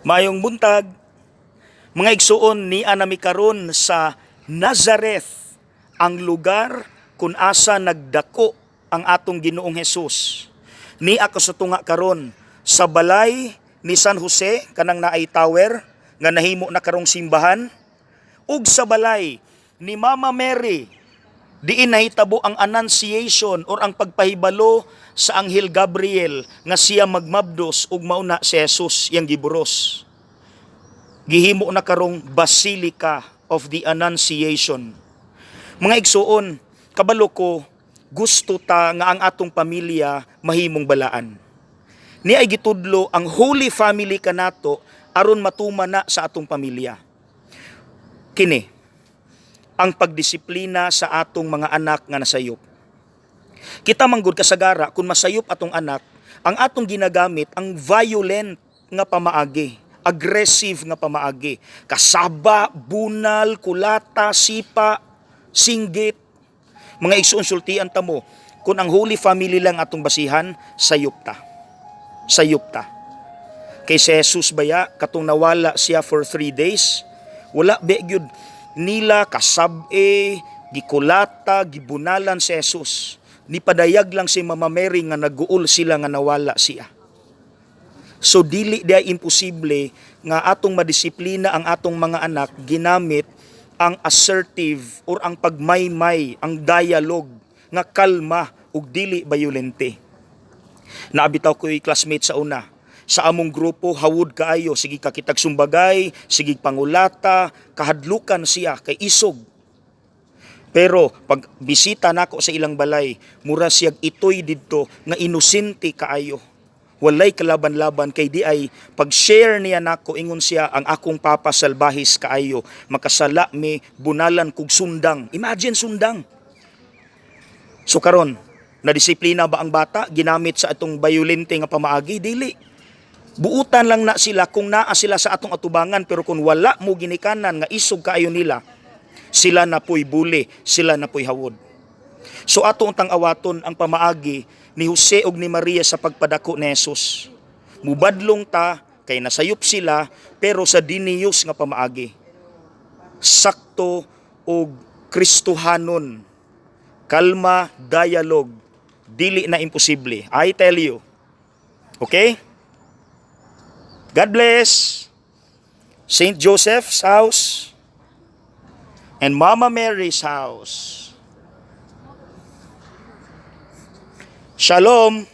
Maayong buntag. Mga igsuon, nia nami karon sa Nazareth, ang lugar kung asa nagdako ang atong Ginoong Hesus. Nia ko sa tunga karon sa balay ni San Jose, kanang naay tower nga nahimo na karong simbahan, ug sa balay ni Mama Mary, diin nahitabo ang Annunciation or ang pagpahibalo sa Anghel Gabriel nga siya magmabdos ug mauna si Jesus iyang giburos. Gihimo na karong Basilica of the Annunciation. Mga igsuon, kabalo ko gusto ta nga ang atong pamilya mahimong balaan. Ni ay gitudlo ang Holy Family kanato aron matuman na sa atong pamilya. Kini ang pagdisiplina sa atong mga anak nga nasayop. Kita manggod kasagara, kung masayop atong anak, ang atong ginagamit ang violent nga pamaagi, aggressive nga pamaagi. Kasaba, bunal, kulata, sipa, singgit. Mga igsuon, sultian ta mo, kung ang Holy Family lang atong basihan, sayop ta. Sayop ta. Kay si Jesus baya, katong nawala siya for 3 days, wala ba gyud nila kasab-e, gikulata, gibunalan si Jesus? Nipadayag lang si Mama Mary nga naguol sila nga nawala siya. So dili diay imposible nga atong madisiplina ang atong mga anak ginamit ang assertive or ang pagmaymay, ang dialogue nga kalma ug dili violente. Naa bitaw ko'y classmate sa una. Sa among grupo, hawod kaayo, sige kakitag sumbagay, sige pangulata, kahadlukan siya kay isog. Pero pag bisita nako sa ilang balay, mura siyag itoy didto nga inosente kaayo. Walay kalaban-laban kay di ay pag-share niya nako, ingon siya, "Ang akong papa salbahis kaayo, makasala mi, bunalan kog sundang." Imagine, sundang. So karon, na disiplina ba ang bata ginamit sa atong violente nga pamaagi? Dili. Buutan lang na sila kung naa sila sa atong atubangan, pero kung wala mo ginikanan nga isog kaayo nila, sila na po'y bully, sila na po'y hawod. So ato untang awaton ang pamaagi ni Jose ug ni Maria sa pagpadako ni Jesus. Mubadlong ta kay nasayop sila, pero sa diniyos nga pamaagi. Sakto og Kristohanon. Kalma, dialogue, dili na imposible. I tell you. Okay? God bless. Saint Joseph's house and Mama Mary's house. Shalom.